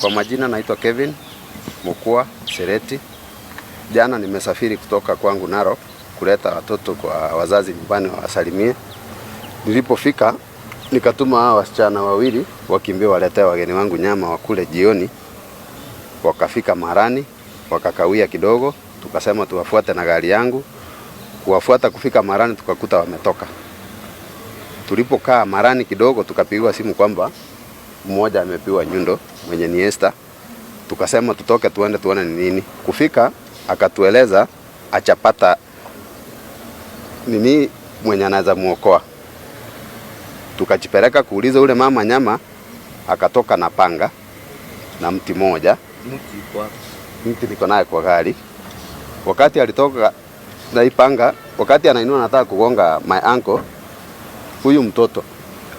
Kwa majina naitwa Kevin Mukua Sereti. Jana nimesafiri kutoka kwangu Narok kuleta watoto kwa wazazi nyumbani wawasalimie. Nilipofika nikatuma hawa wasichana wawili wakimbie waletee wageni wangu nyama wakule jioni. Wakafika Marani wakakawia kidogo, tukasema tuwafuate na gari yangu. Kuwafuata kufika Marani tukakuta wametoka. Tulipokaa Marani kidogo, tukapigiwa simu kwamba mmoja amepigwa nyundo mwenye ni Esther. Tukasema tutoke tuende tuone ni nini. Kufika akatueleza achapata nini mwenye anaweza muokoa. Tukajipeleka kuuliza ule mama nyama, akatoka na panga na mti moja. Mti niko naye kwa gari. Wakati alitoka na hii panga, wakati anainua anataka kugonga my uncle, huyu mtoto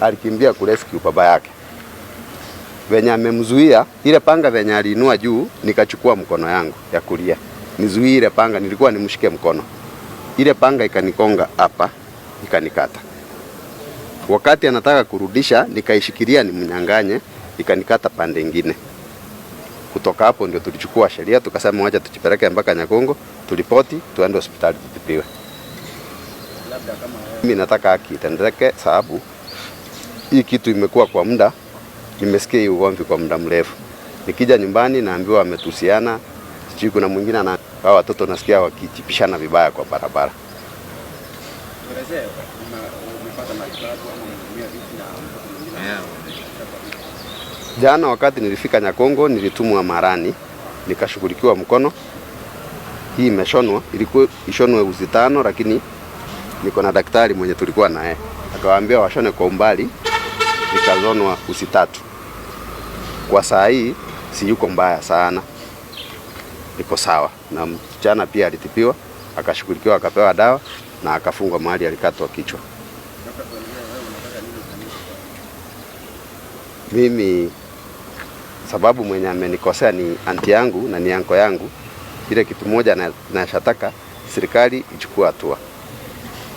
alikimbia kurescue baba yake. Venye amemzuia ile panga, venye aliinua juu, nikachukua mkono yangu ya kulia nizuie ile panga, nilikuwa nimshike mkono, ile panga ikanikonga hapa, ikanikata. Wakati anataka kurudisha, nikaishikilia nimnyanganye, ikanikata pande ingine. Kutoka hapo ndio tulichukua sheria, tukasema wacha tujipeleke mpaka Nyakongo, tulipoti, tuende hospitali tutibiwe. Mimi nataka haki itendeke, sababu hii kitu imekuwa kwa muda, nimesikia hii ugomvi kwa muda mrefu. Nikija nyumbani naambiwa wametusiana, sijui kuna mwingine na hao watoto nasikia wakichipishana vibaya kwa barabara. Jana wakati nilifika Nyakongo nilitumwa Marani nikashughulikiwa mkono. Hii imeshonwa, ilikuwa ishonwe uzi 5, lakini niko na daktari mwenye tulikuwa naye akawaambia washone kwa umbali, nikazonwa uzi 3. Kwa saa hii si yuko mbaya sana, niko sawa. Na msichana pia alitibiwa, akashughulikiwa, akapewa dawa na akafungwa mahali alikatwa kichwa. Mimi sababu mwenye amenikosea ni anti yangu na ni anko yangu. Ile kitu moja nashataka serikali ichukue hatua,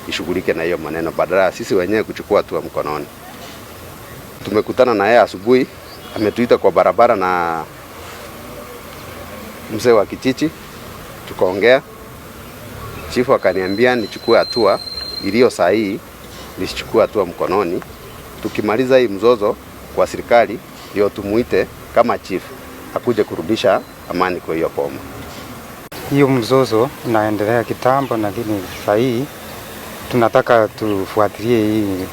ishughulike na hiyo maneno badala sisi wenyewe kuchukua hatua mkononi. Tumekutana na yeye asubuhi, ametuita kwa barabara na mzee wa kijiji, tukaongea. Chifu akaniambia nichukue hatua iliyo sahihi, nisichukue hatua mkononi. Tukimaliza hii mzozo kwa serikali ndio tumuite kama chief akuje kurudisha amani kwa hiyo boma. Hiyo mzozo inaendelea kitambo, lakini sasa hii tunataka tufuatilie hii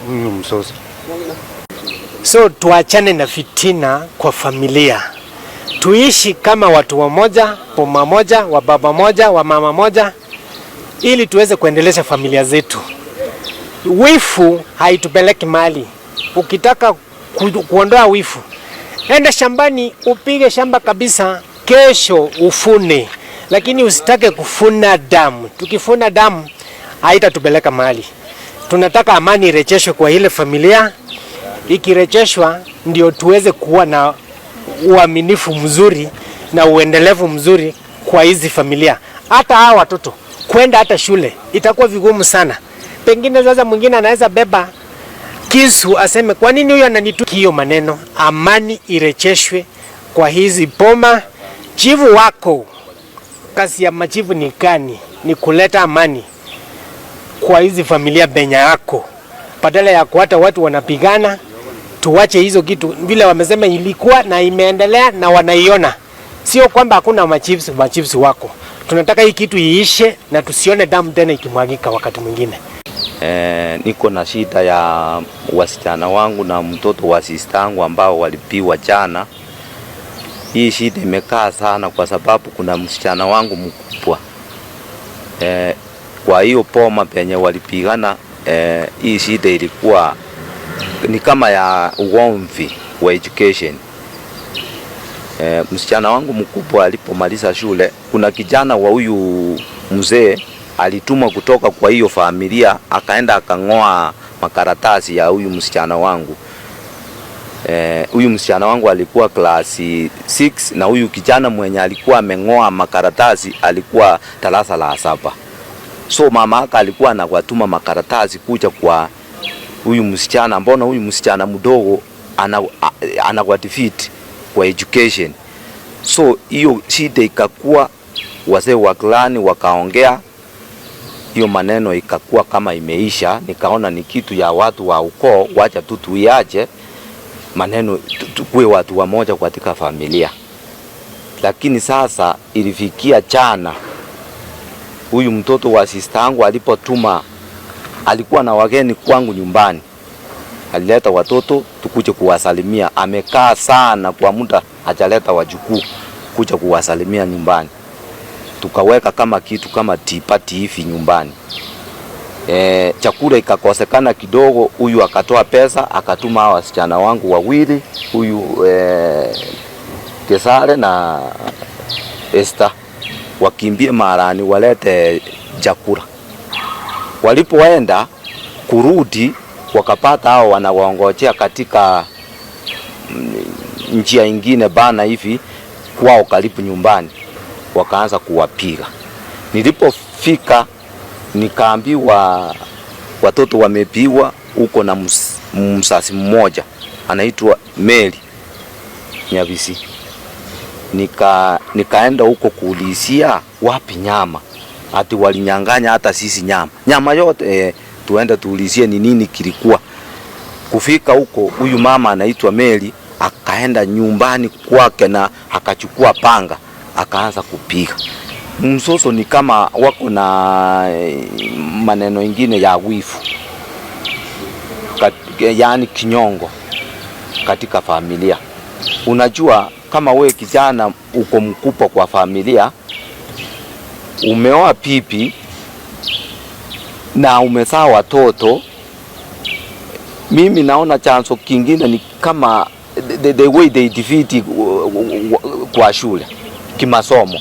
huyu mzozo. So tuachane na fitina kwa familia. Tuishi kama watu wamoja, boma moja, wa baba moja, wa mama moja, ili tuweze kuendelesha familia zetu. Wifu haitupeleki mali. Ukitaka kuondoa wifu, enda shambani upige shamba kabisa, kesho ufune. Lakini usitake kufuna damu. Tukifuna damu haitatupeleka mahali. Tunataka amani irejeshwe kwa ile familia. Ikirejeshwa ndio tuweze kuwa na uaminifu mzuri na uendelevu mzuri kwa hizi familia. Hata hawa watoto kwenda hata shule itakuwa vigumu sana. Pengine sasa mwingine anaweza beba kisu aseme kwa nini huyu ananitukia hiyo maneno. Amani irejeshwe kwa hizi boma. Chifu wako, kazi ya machifu ni gani? Ni kuleta amani kwa hizi familia benya yako, badala ya kuata watu wanapigana. Tuwache hizo kitu vile wamesema ilikuwa na imeendelea na wanaiona. Sio kwamba hakuna machiefs, machiefs wako. Tunataka hii kitu iishe na tusione damu tena ikimwagika wakati mwingine. Niko na shida ya wasichana wangu na mtoto wa sister yangu ambao walipiwa jana. Hii shida imekaa sana kwa sababu kuna msichana wangu mkubwa. Kwa hiyo poma penye walipigana, hii shida ilikuwa ni kama ya ugomvi wa education. Msichana wangu mkubwa alipomaliza shule, kuna kijana wa huyu mzee alitumwa kutoka kwa hiyo familia, akaenda akangoa makaratasi ya huyu msichana wangu. Huyu msichana wangu alikuwa class 6 na huyu kijana mwenye alikuwa amengoa makaratasi alikuwa darasa la 7. So mama yake alikuwa anawatuma makaratasi kuja kwa huyu msichana, mbona huyu msichana mdogo Anakuwa defeat kwa education. So hiyo shida ikakuwa, wazee wa clan wakaongea hiyo maneno ikakuwa kama imeisha. Nikaona ni kitu ya watu wa ukoo, wacha tu tuiache maneno, tukuwe watu wamoja katika familia. Lakini sasa ilifikia jana, huyu mtoto wa sister yangu alipotuma, alikuwa na wageni kwangu nyumbani, alileta watoto tukuje kuwasalimia. Amekaa sana kwa muda hajaleta wajukuu kuja kuwasalimia nyumbani, tukaweka kama kitu kama tea party hivi nyumbani. Chakula ikakosekana kidogo, huyu akatoa pesa akatuma hawa wasichana wangu wawili, huyu Kesare na Esther, wakimbie marani walete chakula. Walipoenda kurudi, wakapata hao wanawaongojea katika njia ingine bana hivi kwao karibu nyumbani, wakaanza kuwapiga. Nilipofika nikaambiwa watoto wamepigwa huko na msasi mmoja anaitwa Mary Nyabisi. Nikaenda huko kuulizia wapi nyama, ati walinyang'anya hata sisi nyama, nyama yote tuende tuulizie ni nini kilikuwa. Kufika huko, huyu mama anaitwa Mary akaenda nyumbani kwake na akachukua panga akaanza kupiga. Msoso ni kama wako na maneno ingine ya wivu, yaani kinyongo katika familia. Unajua kama we kijana uko mkubwa kwa familia, umeoa pipi na umezaa watoto, mimi naona chanzo kingine ni kama the way they defeat kwa shule kimasomo.